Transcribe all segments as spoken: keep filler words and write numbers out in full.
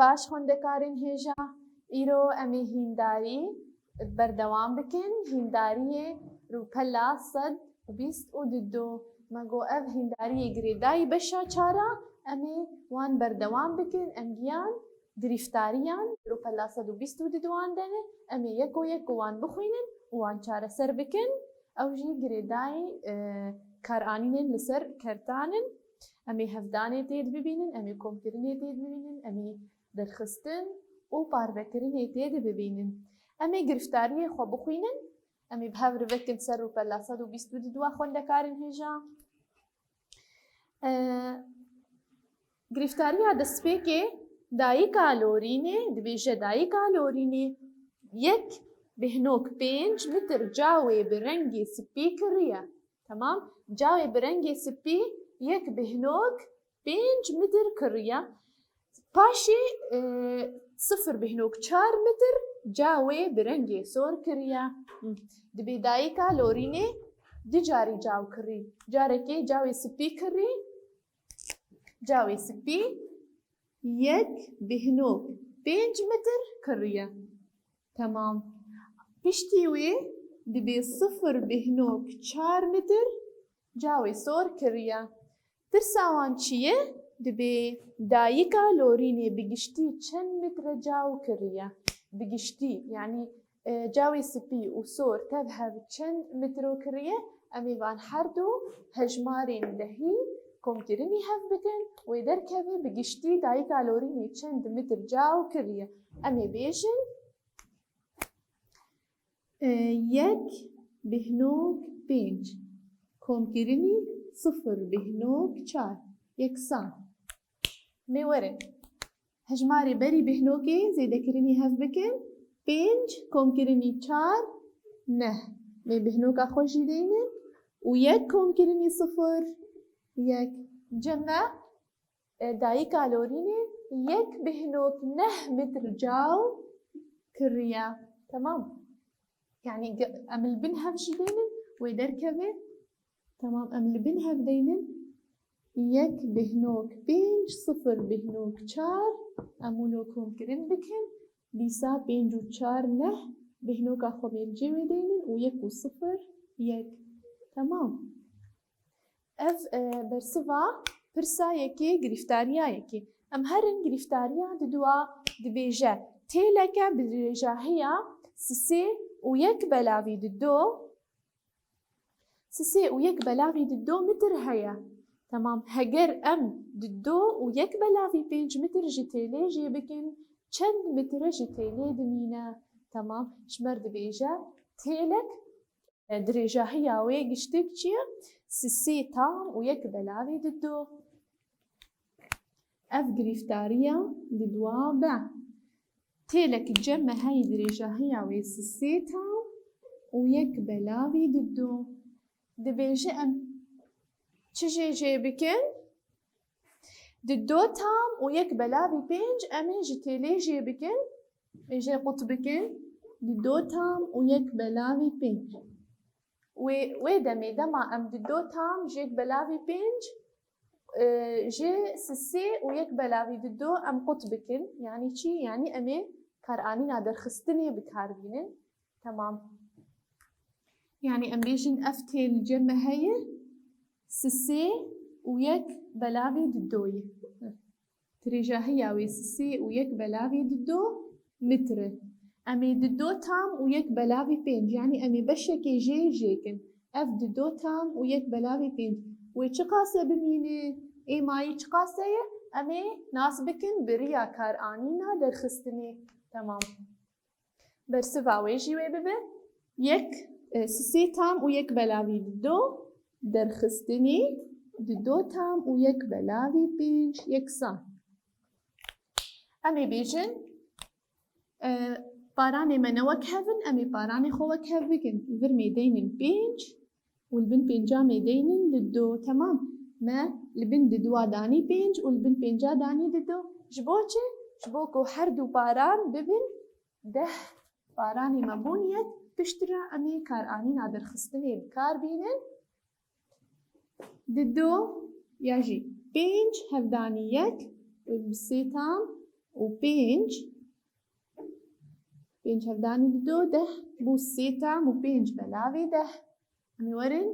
Baş xwendekarên hêja, îro em ê hîndarî berdewam bikin, hîndariyê rûpela sed û bîst û dido. Me got ev hîndariyê girêdayî beşa çar a, em ê wan berdewam bikin, em giyan girîftariyan rûpela sed û bîst û didoan de ne, em ê yeko yeko wan bixwînin û wan çareser bikin. Ew jî girêdayî, e, karanînên li ser kertan in. Em ê hevdanê tê de bibînin, em ê komkirinê tê de bibînin, em ê derxistin û parvekirinê tê de bibînin. Em ê girîftariyê xwe bixwînin, em ê bi hev re vekin ser rûpela sed û bîst û didoa xwendekarên hêja. E, Girîftariya destpêkê dayika Lorînê dibêje, dayika Lorînê yek bêhnok pênc metr cawê bi rengê spî kiriye. Temam. Cawê bi rengê spî yek bêhnok pênc metr kiriye. Paşê, e, sifir bêhnok çar metr cawê bi rengê sor kiriye. Hı. Dibê dayika Lorînê du carî caw kirî. Carekê cawê spî kirî. Cawê spî yek bêhnok pênc metr kiriye. Temam. Piştî wê dibê sifir bêhnok çar metr cawê sor kiriye. Tirsa wan çi ye? Dibê dayika Lorînê bi giştî çend metre caw kiriye? Bi giştî, yanî, e, cawê spî û sor tev hev çend metro kiriye? Em ê van her du hejmarên dehî komkirinî hev bikin, wê derkeve bi giştî dayika Lorînê çend metr caw kiriye. Em ê bêjin, e, yek bêhnok pênc, komkirinî sifir bêhnok çar, yeksan. Mê werin. Hejmarê berî bêhnokê zêdekirinî hev bikin. Pênc komkirinî çar, neh. Mê bêhnoka xwe jî deynin. Û yek komkirinî sifir, yek. Cem me, e, dayika Lorînê yek bêhnok neh metr caw kiriye. Temam. Yanî ge-, em li bin hev jî deynin, wê derkeve. Temam, em li bin hev deynin. Yek bêhnok pênc, sifir bêhnok çar. Em wilo komkirin bikin. Dîsa pênc û çar neh. Bêhnoka xwe mêrcê wê deynin û yek û sifir yek. Temam. Ev, e, bersiva pirsa yekê, girîftariya yekê. Em herin girîftariya didua dibêje, têleke bi dirêjahiya sisê û yek belavî dido, sisê û yek belavî dido metr heye. Temam, heger em dido û yek belavî pênc metr ji têlê jê bikin, çend metre ji têlê dimîne? Temam, ji me re dibêje, têlek E, dirêjahiya wê giştik çi ye? Sisê tam û yek belavê dido. Ev girîftariya didua be. Têlek cem me heyî dirêjahiya wê sisê tam û yek belavê dido. Dibêje em çi jê jê bikin? Dido tam û yek belavî pênc em ê ji têlê jê bikin. Ê jê qut bikin, dido tam û yek belavî pênc. Wê, wê demê dema em dido tam ji yek belavî pênc, e, ji sisê û yek belavî dido em qut bikin. Yanî çi? Yanî em ê karanîna derxistinê bi kar bînin. Temam. Yanî em bêjin ev têl cem me heye, sisê û yek belavî dido ye. Dirêjahiya wê sisê û yek belavê dido metre. Em ê dido tam û yek belavê pênc, yanî em ê beşekê jê jêkin. Ev dido tam û yek belavê pênc. Wê çiqas e bimîne? Ê mayî çiqas e ye? Em ê nas bikin bi riya karanîna derxistinê. Temam. Bersiva wê jî wê bibe. Yek, e, sisê tam û yek belavî dido, derxistinê dido tam û yek belavî pênc yeksan. Em ê bêjin, e, paranê me ne wek hev in, em ê paranê xwe wek hev bikin. Vir mê deynin pênc û li bin pênca mê deynin dido. Temam. Me li bin didoa danî pênc û li bin pênca danî dido. Ji bo çi? Ji bo ku her du paran bibin deh, paranê me bûn yek, piştre em ê karanîna derxistinê bi kar bînin. Dido ya jî pênc hevdanî yek û bi sê tam û pênc, pênc hevdanî dido deh bû sê tam û pênc belavê deh. Em ê werin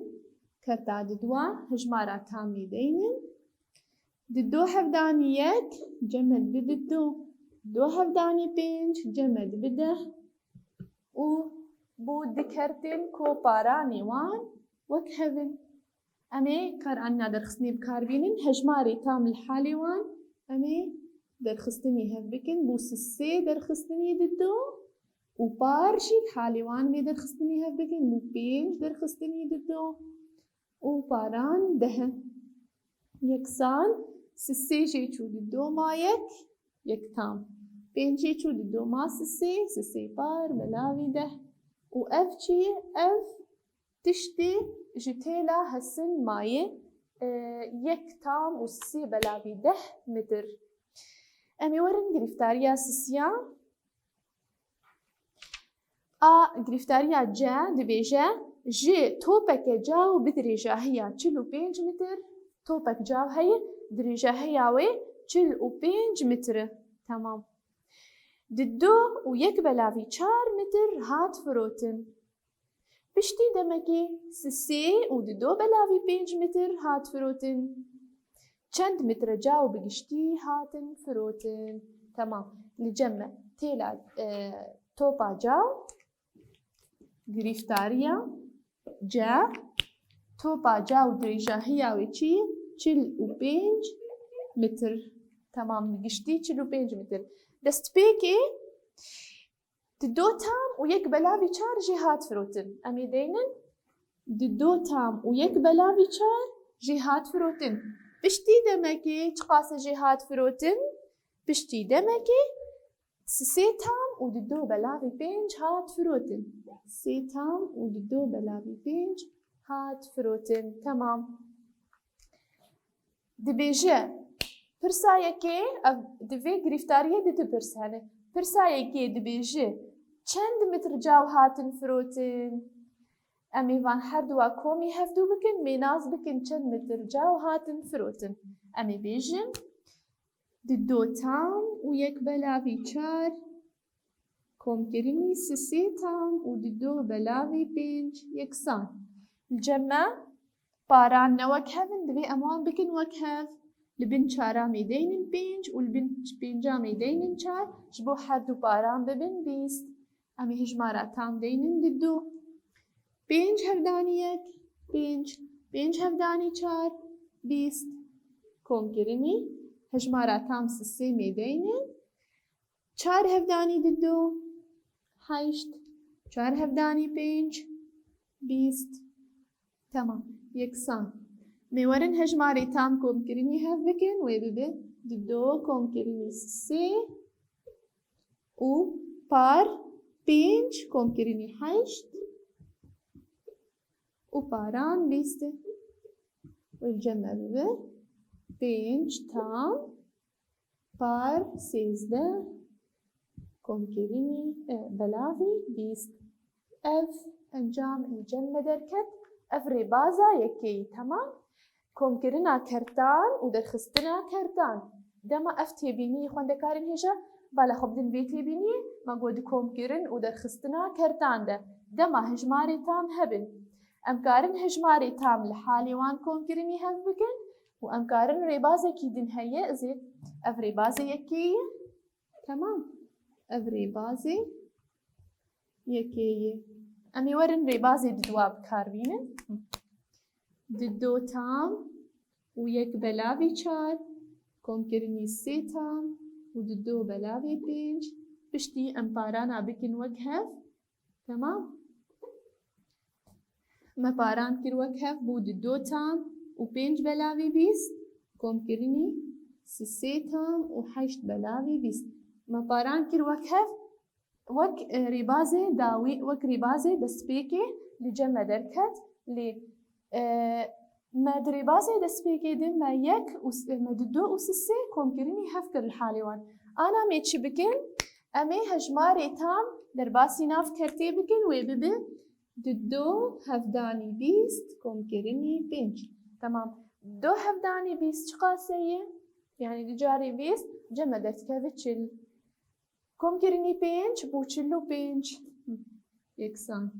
kerta diduwa, hejmara tam lê deynin. Dido hevdanî yek cem e dibi dido. Dido hevdanî pênc cem e dibi deh. Û bû du kertên ku paranê wan wek hev in. Em ê kar anîna derxistinê bi kar bînin. Hejmarê tam li halê wan em ê derxistinî hev bikin. Bû sisê derxistinî dido û par jî li halê wan em ê derxistinî hev bikin. Bû pênc derxistinî dido û paran deh in. Yeksan, sisê jê çû dido ma yek, yek tam. Pênc jê çû dido ma sisê, sisê par belavî deh. Û ev çi ye? Ev tiştê ji têla hesin mayê, e, yek tam û sisê belavî deh mitir. Em ê werin girîftariya sisiya. A, girîftariya C dibêje, ji topeke caw bi dirêjahiya çil û pênc mitir, topek caw heye, dirêjahiya wê çil û pênc mitir e. Temam. Dido û yek belavî çar mitir hat firotin. Piştî demekê sisê û dido belavî pênc mitir hat firotin. Çend mitre caw bi giştî hatin firotin? Temam. Li cem me têla, e, topa caw, girîftariya C, topa caw dirêjahiya wê çi? Çil û pênc mitir. Temam, bi giştî çil û pênc mitir. Destpêkê dido tam û yek belavî çar jê hat firotin. Em ê deynin. Dido tam û yek belavî çar jê hat firotin. Piştî demekê çiqas e jê hat firotin? Piştî demekê sisê tam û dido belavî pênc hat firotin. Sê tam û dido belavî pênc hat firotin. Temam. Dibêje, pirsa yekê, ev, di vê girîftariyê de du pirs hene. Pirsa yekê dibêje, çend mitr caw hatin firotin? Em ê van her duwa komî hevdû bikin, mênas bikin çend mitr caw hatin firotin. Em ê bêjin, dido tam û yek belavî çar, komkirinî sisê tam û dido belavî pênc yeksan. Li cem me paran ne wek hev in, divê em wan bikin wek hev. Li bin çara em ê deynin pênc û li bin pênca em ê deynin çar, ji bo her du paran bibin bîst. Em ê hejmara tam deynin dido. Pênc hevdanî yek, pênc, pênc hevdanî çar, bîst. Komkirinî hejmara tam sisê em ê deynin. Çar hevdanî dido, heşt. Çar hevdanî pênc, bîst. Temam, yeksan. Em ê werin hejmarê tam komkirinî hev bikin, wê bibe dido komkirinî sê û par pênc komkirinî heşt û paran bîst. Wê li cem me bibe pênc tam par sêzdeh komkirinî, e, belavî bîst. Ev encam li cem me derket. Ev rêbaza yekê yî, temam. Komkirina kertan û derxistina kertan. Dema ev têbînî xwendekarên hêja bala xwe bidin vê têbîniyê, me got di komkirin û derxistina kertan de. Dema hejmarê tam hebin. Em karin hejmarê tam li halê wan komkirinî hev bikin û em karin rêbazekî din heye, ez ê ev rêbazê yekê ye. Temam. Ev rêbazê yekê ye. Em ê werin rêbazê diduwa bi kar bînin. Dido tam û yek belavî çar, komkirinî sê tam û dido belavî pênc. Piştî em parana bikin wek hev. Temam. Me paran kir wek hev bû dido tam û pênc belavî bîst, komkirinî sisê tam û heşt belavî bîst. Me paran kir wek hev, wek, e, rêbazê dawî, wek rêbazê destpêkê li cem me derket, lê, e, me di rêbazê destpêkê de me yek û s-, me dido û sisê komkirinî hev kir li halê wan. Ana em ê çi bikin? Em ê hejmarê tam derbasî nav kertê bikin, wê bibe dido hevdanî bîst komkirinî pênc. Temam. Dido hevdanî bîst çiqas e ye? Yanî du carê bîst, Cem me derdikeve çil. Komkirinî pênc bû çil û pênc. Yeksan.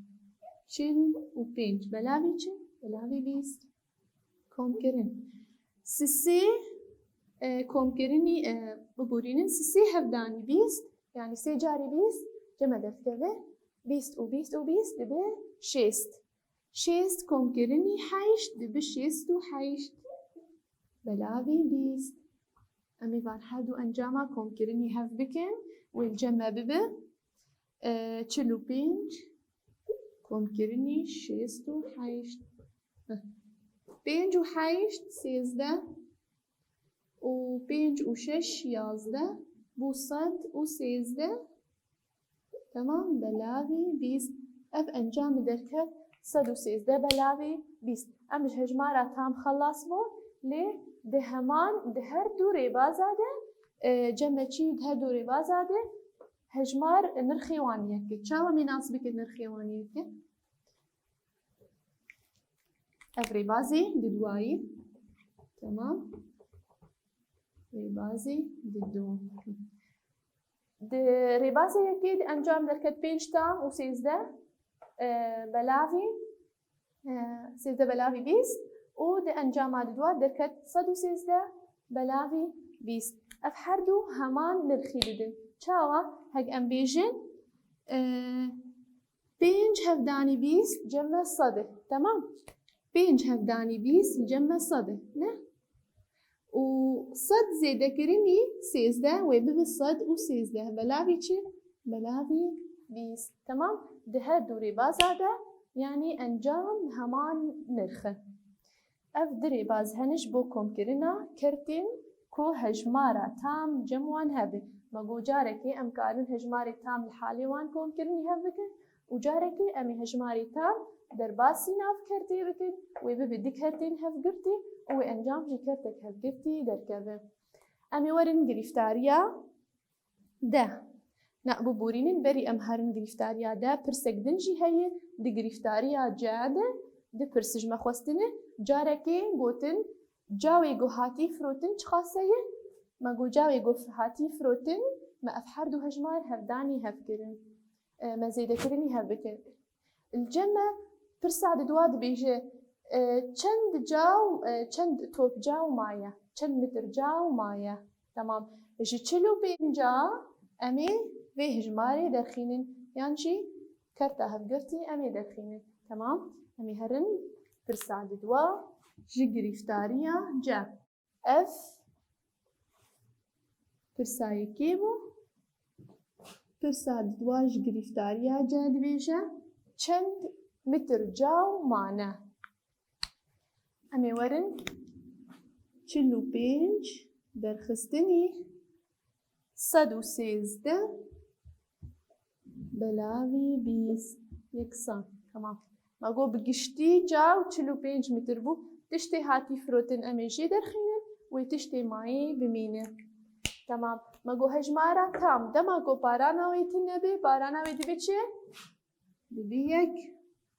Çil û pênc. Belavî çi? Belavî bîst. Komkirin. Sisê, e, komkirinî, e, biborînin. Sisê hevdanî bîst. Yanî sê carî bîst. Cem me derdikeve bîst û bîst û bîst dibe şêst. Şêst komkirinî heşt dibe şêst û heşt. Belavî bîst. Em ê van her du encama komkirinî hev bikin. Wê li cem me bibe, e, çil û pênc komkirinî şêst û heşt. Heh. Pênc û heşt sêzdeh û pênc û şeş yazdeh bû sed û sêzdeh. Temam, belavî bîst. Ev encamî derket sed û sêzdeh belavî bîst. Em ji hejmara tam xelas bûn, lê di heman, di her du rêbaza de, e, cem me çi, di her du rêbaza de hejmar nirxê wan yek e. Çawa em ê nas bikin nirxê wan yek e? Ev rêbazê di duwayî. Temam. Rêbazê di du. Di rêbazê yekê di encam derket pênc tam û sêzdeh, e, belavî, e, sêzdeh belavî bîst û di encama di dua derket sed û sêzdeh belavî bîst. Ev her du heman nirxî didin. Çawa? Hek em bêjin, e, pênc hevdanî bîst cem me sed e. Temam. Pênc hevdanî bîst cem me sed e. Ne? Û sed zêdekirinî sêzdeh wê bibe sed û sêzdeh. Belavî çi? Belavî bîst. Temam. Di her du rêbaza de, yanî encam heman nirx e. Ev du rêbaz hene ji bo komkirina kertên ku hejmara tam cem wan hebe. Me got carekê em karin hejmarê tam li halê wan komkirinî hev bikin û carekê em ê hejmarê tam derbasî nav kertê bikin, wê bibe du kertên hevgirtî û wê encam jî kertek hevgirtî derkeve. Em ê werin girîftariya deh. Na, biborînin, berî em herin girîftariya deh, pirsek din jî heye, di girîftariya C de du pirs ji me xwestine. Carekê gotin, cawê ku hatî firotin çiqas heye? Me got cawê ku hatî firotin, me ev her du hejmar hevdanî hev kirin. E, me zêdekirinî hev bikin. Li cem me pirsa di dua dibêje, e, çend caw, e, çend top caw maye, çend mitr caw maye. Temam. Ji çil û pênca em ê vê hejmarê derxînin, yan jî kerta hevgirtî em ê derxînin. Temam. Em ê herin pirsa di dua ji girîftariya C. Ev pirsa yekê bû. Pirsa di dua ji girîftariya C dibêje, çend mitr caw mane? Em ê werin çil û pênc derxistinî sed û sêzdeh belavî bîst yeksan. Temam. Me got bi giştî caw çil û pênc mitr bû. Tiştê hatî firotin em ê jê derxînin, wê tiştê mayî bimîne. Temam. Me got hejmara tam. Dema ku parana wê tune be, parana wê dibe çi? Dibe yek.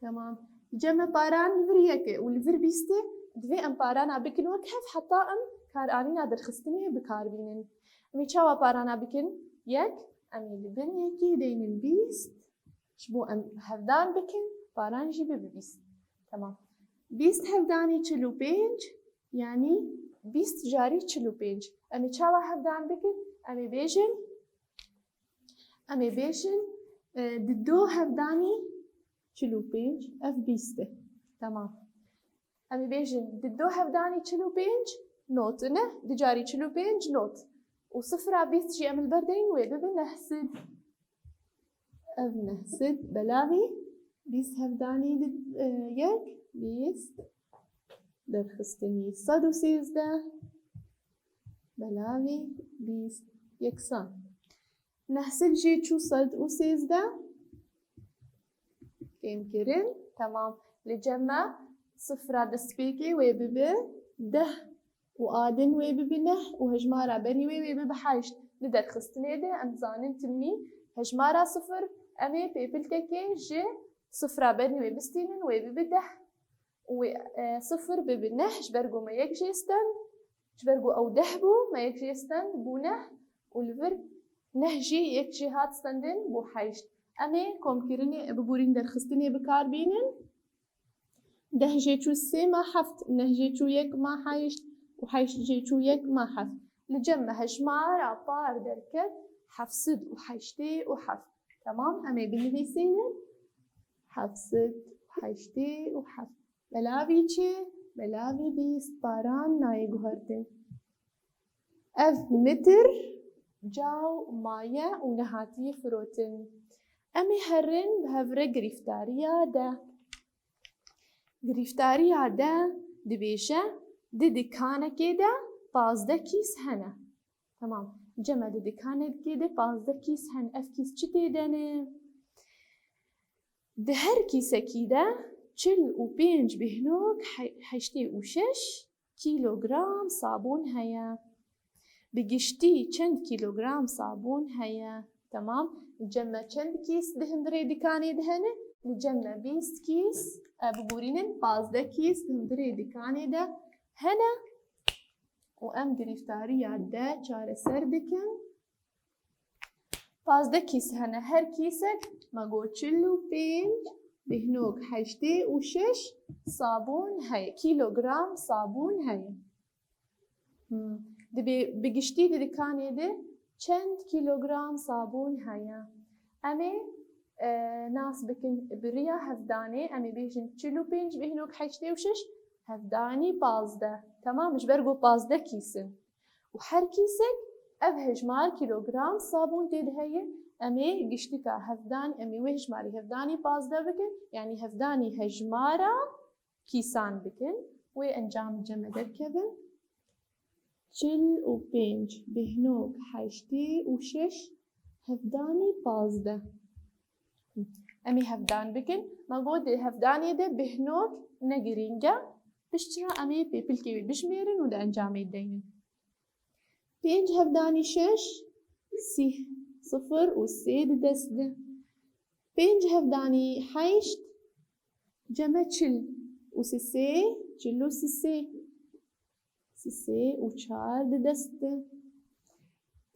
Temam. Cem me paran li vir yek e û li vir bîst e. Divê em parana bikin wek hev heta em karanîna derxistinê bi kar bînin. Em ê çawa parana bikin? Yek. Em ê li bin yekê deynin bîst. Ji bo em hevdan bikin, paran jî bibe bîst. Temam. Bîst hevdanî çil û pênc, yanî bîst jarî çil û pênc. Em ê çawa hevdan bikin? Em ê bêjin, em ê bêjin, e, di du hevdanî çil û pênc, ev bîst e. Temam. Em ê bêjin, di du hevdanî çil û pênc not, ne? Du carî çil û pênc not. Û sifra bîst jî em li ber deyin, wê bibe neh sed. Ev neh sed belavî bîst hevdanî di, e, yek, bîst. Derxistinî sed û sêzdeh belavî bîst yeksan. Neh sed jê çû sed û sêzdeh. Kêm kirin. Temam. Li cem me sifra destpêkê wê bibe deh û a din wê bibe neh û hejmara berî wê wê bibe heşt. Li derxistinê de em zanin timî hejmara sifir, em ê pêpilkekê ji sifra berî wê bistînin, wê bibe deh û wê, e, sifir bibe neh, ji ber ku me yek jê stend. Ji ber ku ew deh bû, me yek jê stend, bû neh û li vir neh jî yek jê hat stendin, bû heşt. Em ê komkirinê, bibûrîn derxistinê bi kar bînin. Deh jê çû sê ma heft, neh jê çû yek ma heşt û heşt jê çû yek ma heft. Li cem me hejmara par derket heft sed û heştê û heft. Temam, em ê binivîsînin. Heft sed û heştê û heft. Belavî çi? Belavî bîst, paran nayê guhertin. Ev mitir caw maye û nehatiye firotin. Em ê herin bi hev re girîftariya de. Girîftariya de dibêje, di dikanekê de pazdeh kîs hene. Temam. Cem e, di dikanekê de pazdeh kîs hene. Ev kîs çi tê de ne? Di her kîsekî de çil û pênc bêhnok he-, heştê û şeş kîlogram sabûn heye. Bi giştî çend kîlogram sabûn heye? Temam. Li cem me çend kîs di hundirê dikanê de hene? Li cem me bîst kîs, e, bibûrînin, pazdeh kîs di hundirê dikanê de hene. Û em girîftariya de çareser dikin. Pazdeh kîs hene, her kîsek me got çil û pênc bêhnok heştê û şeş sabûn heye, kîlogram sabûn heye. Hmm. Dibê bi giştî di dikanê de çend kîlogram sabûn heye? Em ê, e, nas bikin bi riya hevdanê, em ê bêjin çil û pênc bêhnok heştê û şeş, hevdanî pazdeh. Temam, ji ber ku pazdeh kîs in. Û her kîsek ev hejmar kîlogram sabûn tê de heye, em ê giştika hevdan, em ê wê hejmarî hevdanî pazdeh bikin, yanî hevdanî hejmara kîsan bikin. Wê encam cem e derkevin. Çil û pênc bêhnok heştê û şeş hevdanî pazdeh. Em ê hevdan bikin. Me got di hevdanê de bêhnok ne girîng e. Piştre em ê pêpilkê wê bijmêrin û di encamê deynin. Pênc hevdanî şeş, sîh, sifir û sê di dest de. Pênc hevdanî heşt, cem e çil û sisê, çil û sisê. Sisê û çar di dest de.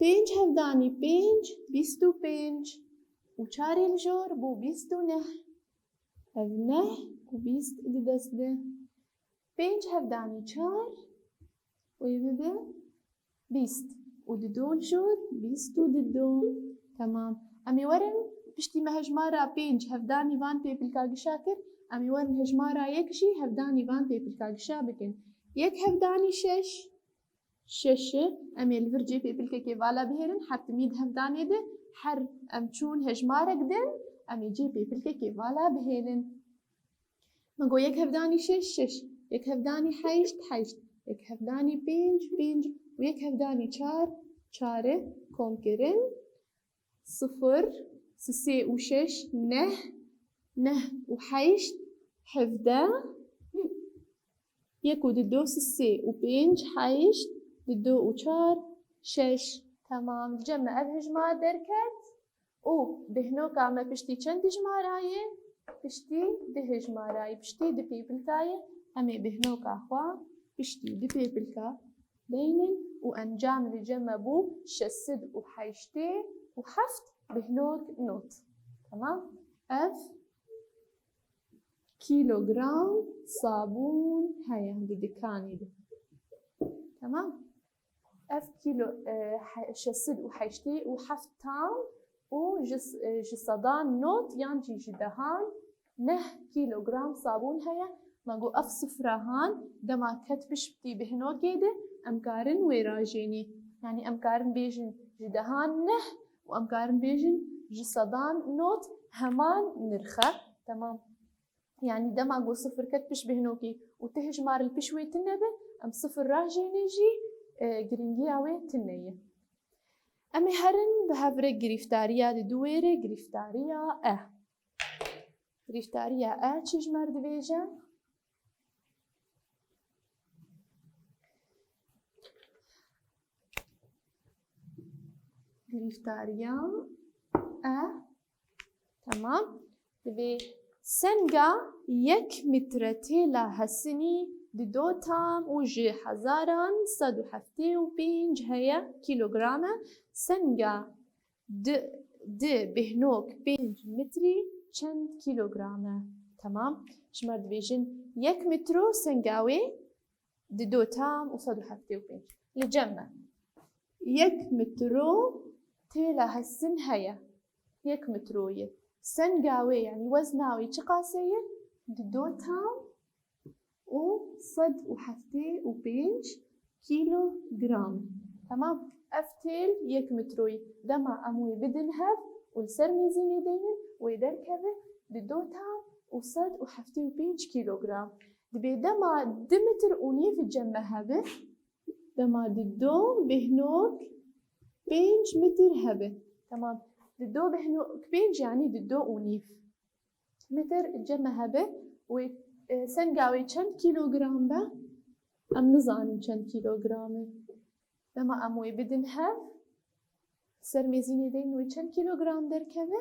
Pênc hevdanî pênc, bîst û pênc. Û çarê li jor bû bîst û neh. Ev neh û bîst di dest de. Pênc hevdanî çar, wê bibe bîst. Û di do li jor, bîst û di do. Temam. Em ê werin, piştî me hejmara pênc hevdanî van pêpilka gişa kir, em ê werin hejmara yek jî hevdanî van pêpilka gişa bikin. Yek hevdanî şeş, şeş e, em ê li vir cê pêpilkekê vala bihêlin, her timî di hevdanê de her em çûn hejmarek din, em ê cê pêpilkekê vala bihêlin. Me got yek hevdanî şeş, şeş, yek hevdanî heşt, heşt, yek hevdanî pênc, pênc û yek hevdanî çar, çar e, kom kirin. Sifir, sisê û şeş, neh, neh û heşt, hevdeh, yek û di do, sisê û pênc, heşt, di do û çar, şeş. Temam, cem me ev hejmar derket. Û bêhnoka me piştî çend dijmara ye? Piştî di hejmara ye, piştî di pêpilka ye. Em ê bêhnoka xwe piştî di pêpilka deynin û encam li cem me bû şeş sed û heştê û heft bêhnok not. Temam? Ev kîlogram sabûn heye di dikanê de. Temam? Ev kîlo, e, he-, şeş sed û heştê û heft tam û ji s-, e, ji sedan not yan jî ji dehan neh kîlogram sabûn heye. Me got ev sifra han dema ket piştî bêhnokê de em karin wê rajênî. Yanî em karin bêjin ji dehan neh û em karin bêjin ji sedan not heman nirx e. Temam. Yanî dema ku sifir ket pişt bêhnokê û ti hejmar li pişt wê tune be, em sifir rajênê jî, e, girîngiya wê tune ye. Em ê herin bi hev re girîftariya di dû wê re, girîftariya E. Girîftariya E çi ji me re dibêje? Girîftariya E. Temam. Divê senga yek metre têla hesinî Dido tam û ji hezaran sed û heftê û pênc heye kîlogram e. Senga di, di bêhnok pênc metrî çend kîlogram e? Temam. Ji me dibêjin yek metro senga wê dido tam û sed û heftê û pênc. Li cem me yek metro têla hesin heye. Yek metroyê. Senga wê, yanî wezna wê çiqas e? Dido tam û sed û heftê û pênc kîlogram. Temam. Ev têl yek metroyî. Dema em wê bidin hev û li ser mêzînê deynin, wê derkeve dido tam û sed û heftê û pênc kîlogram. Dibê dema du metr û nîv cem me hebe, dema dido bêhnok pênc metr hebe. Temam. Dido bêhnok pênc, yanî dido û nîv metr cem me hebe. Wê, e, senga wê çend kîlogram be? Em nizanin çend kîlogram e. Dema em wê bidin hev, ser mêzînê deynin, wê çend kîlogram derkeve?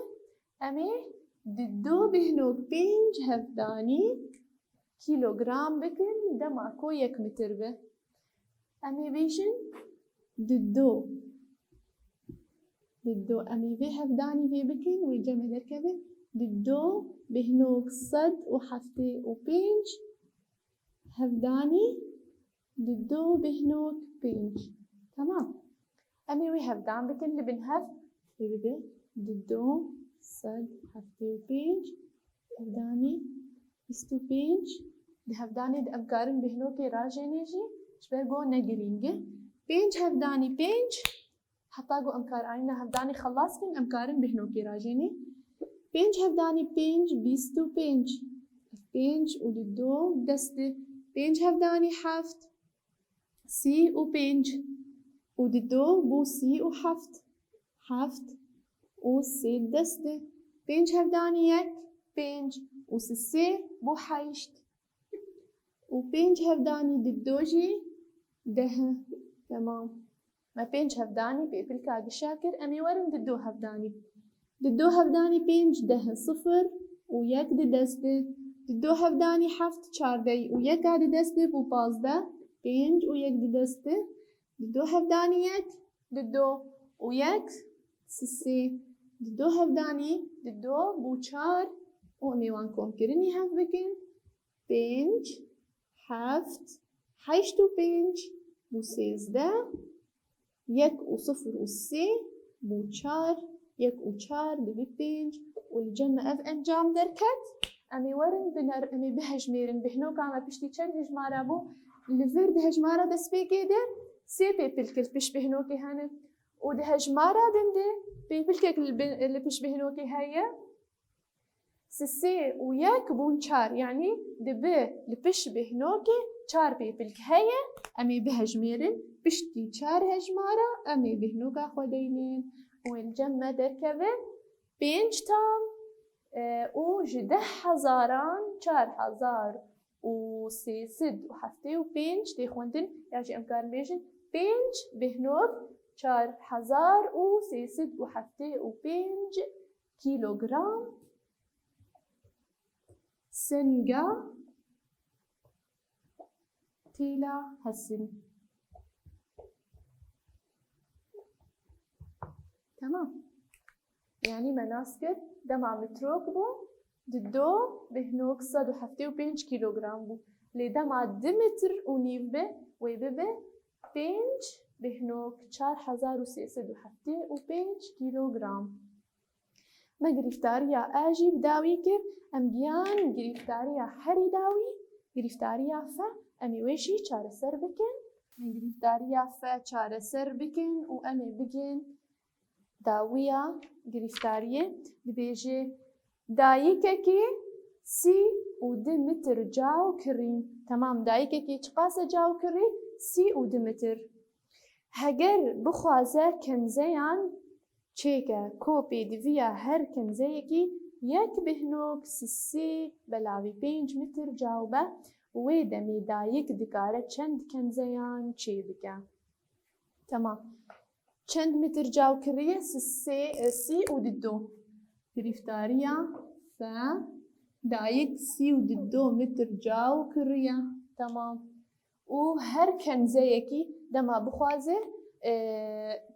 Em ê dido bêhnok pênc hevdanî kîlogram bikin, dema ku yek metr be. Em ê bêjin dido. Dido. Em ê vê hevdanî vê bikin, wê cem me derkeve. Dido bêhnok sed û heftê û pênc hevdanî dido bêhnok pênc. Temam. Em ê wê hevdan bikin li bin hev. Ê bibe dido sed heftê û pênc hevdanî bîst û pênc. Di hevdanê de em karin bêhnokê rajênê jî, ji ber ku ne girîng e. Pênc hevdanî pênc, heta ku em kar anîna hevdanê xelas bin, em karin bêhnokê rajênê. Pênc hevdanî pênc, bîst û pênc. Pênc û dido dest e. Pênc hevdanî heft, sî û pênc. Û dido bû sî û heft. Heft û sê dest e. Pênc hevdanî yek, pênc û sisê bû heşt. Û pênc hevdanî dido jî deh e. Temam. Me pênc hevdanî pêpilka gişa kir, em ê werin dido hevdanî. Dido hevdanî pênc deh e, sifir û yek di dest e. Dido hevdanî heft çardeh û yeka di dest e, bû pazdeh. Pênc û yek di dest e. Dido hevdanî yek, dido û yek, sisê. Dido hevdanî dido bû çar û em ê wan komkirinî hev bikin. Pênc, heft, heşt û pênc bû sêzdeh, yek û sifir û sê bû çar, yek û çar dibe pênc û li cem me ev encam derket. Em ê werin biner, em ê bihejmêrin. Bêhnoka me piştî çend hejmara bû? Li vir di hejmara destpêkê de sê pêpilk li pişt bêhnokê hene û di hejmara din de pêpilkek li bin, li pişt bêhnokê heye. Sisê û yek bûn çar, yanî dibe li pişt bêhnokê çar pêpilk heye. Em ê bihejmêrin, piştî çar hejmara em ê bêhnoka xwe deynin û li cem me derkeve pênc tam, e, û ji deh hezaran çar hezar û sê sed û heftê û pênc tê xwendin, ya jî em karin bêjin pênc bêhnok çar hezar û sê sed û heftê û pênc kîlogram senga têla hesin. Temam. Yanî me nas kir, dema mitrok bû, dido bêhnok sed û heftê û pênc kîlogram bû. Lê dema du metr û nîv be, wê bibe pênc bêhnok çar hezar û sê sed û heftê û pênc kîlogram. Me girîftariya E jî bi dawî kir, em gihan girîftariya herî dawî, girîftariya F, em ê wê jî çareser bikin. Em girîftariya F çareser bikin û em ê bigin dawiya girîftariyê. Dibêje dayikekî sî û du metr caw kirî. Temam, dayikekî çiqas e caw kirî? Sî û du metr. Heger bixwaze kenzeyan çêke, ku pêdiviya her kenzeyekî yek bêhnok sisê belavî pênc metr caw be, wê demê dayik dikare çend kenzeyan çêbike? Temam. Çend metr caw kiriye? Sisê, e, sî û dido. Girîftariya F, dayik sî û dido metr caw kiriye. Temam. Û her kenzeyekî dema bixwaze, e,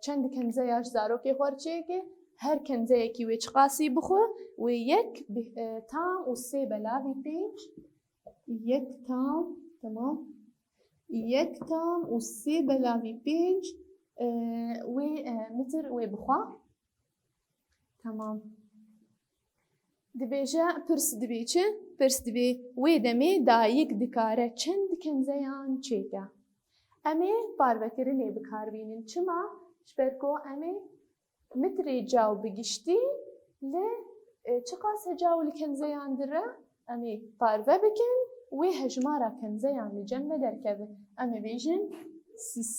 çend kenzeya ji zarokê xwe re çêke, her kenzeyekî wê çiqasî bixwe, wê yek bi, e, tam û sê belavî pênc, yek tam, temam, yek tam û sê belavî pênc, e, wê, e, mitir wê bixwe. Temam. Dibêje, pirs dibê çi? Pirs dibê, wê demê dayik dikare çend kenzeyan çêke? Em ê parvekirinê bi kar bînin. Çima? Ji ber ku em ê mitrê caw bi giştî li, e, çiqas hecaw li kenzeyan dire, em ê parve bikin, wê hejmara kenzeyan li cem me derkeve. Em ê bêjin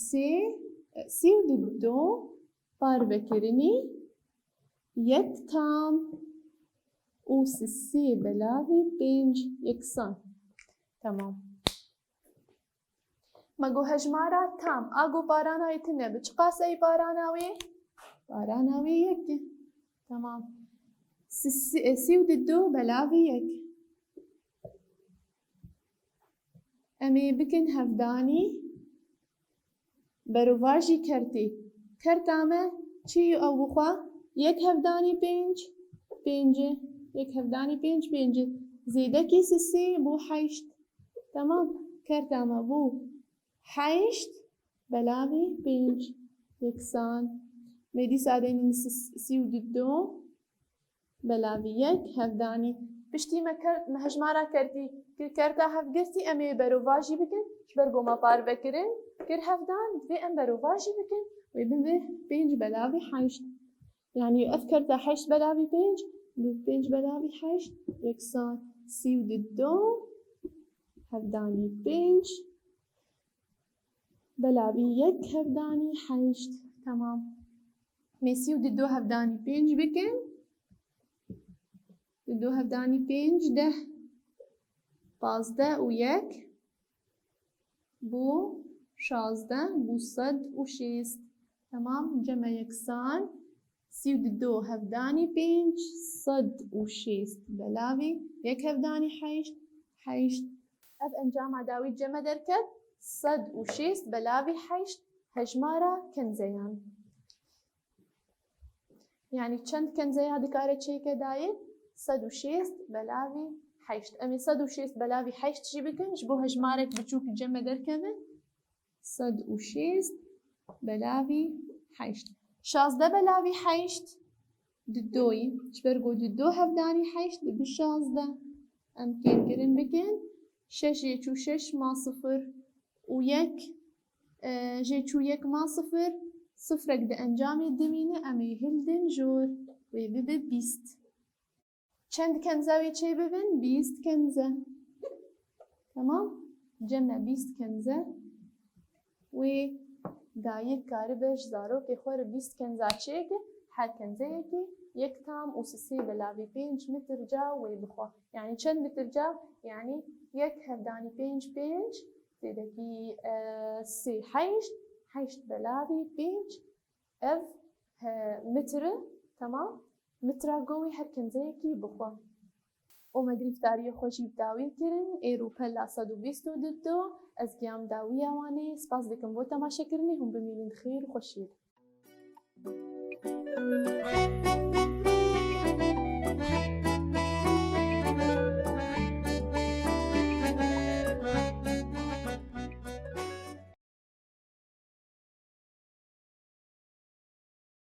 sê, sî û du parvekirinî yek tam û sisê belavî pênc yeksan. Temam. Me got hejmara tam. A got parana wê tune bi çiqas ey parana wê? Parana wê yek e. Temam. Sisê, sî û du belavî yek. Em ê bikin hevdanî berovajî kertê. Kerta me çi ye ew bixwe? Yek hevdanî pênc, pênc e. Yek hevdanî pênc, pênc e. Zêdekî sisê bû heşt. Temam. Kerta me bû heşt belavî pênc yeksan. Me dîsa denin sî û du belavî yek hevdanî. Piştî me ker-, me hejmara kertî kir kerta hevgirtî, em ê berovajî bikin. Ji ber ku me parve kirin, kir hevdan, divê em berovajî bikin. Wê bibe pênc belavî heşt. Yanî ev kerta heşt belavî pênc, bi pênc belavî heşt yeksan sî û du hevdanî pênc. Belavî yek hevdanî heşt. Temam. Mê sî û du hevdanî pênc bikin. Du hevdanî pênc, deh. Pazdeh û yek bû şazdeh, bû sed û şêst. Temam, cem e yeksan. Sî û du hevdanî pênc, sed û şêst belavî yek hevdanî heşt, heşt. Ev encama dawî cem e derket, sed û şêst belavî heşt hejmara kenzeyan. Yanî çend kenzeya dikare çêke dayê? Sed û şêst belavî heşt. Em ê sed û şêst belavî heşt jî bikin, ji bo hejmarek biçûk cem e derkeve. Sed û şêst belavî heşt. Şazdeh belavî heşt, dudoyî. Ji ber ku dudo hevdanî heşt dibe şazdeh. Em kêmkirin bikin. Şeş jê çû şeş ma sifir û yek, e, jê çû yek ma sifir. Sifrek di encamê dimîne, em ê hildin jor. Wê bibe bîst. Çend kenze wê çê bibin? Bîst kenze. Temam. Cem e bîst kenze. Wê dayik karibe ji zarokê xwe re bîst kenza çêke, her kenzeyekî yek tam û sisê belavî pênc mitir caw wê bixwe. Yanî çend mitir caw? Yanî yek hevdanî pênc pênc, zêdekî, e, sê heşt, heşt belavî pênc. Ev, e, mitir e, temam. Mitra go wê her kenzeyekî bixwe. Û me girîftariyê xwe jî bi dawî kirin, êro pela sed û bîst û du. Ez giyam dawiya wan ê. Spas dikim bo temaşekirinê, hûn bimînin xêr û xweşiyê de.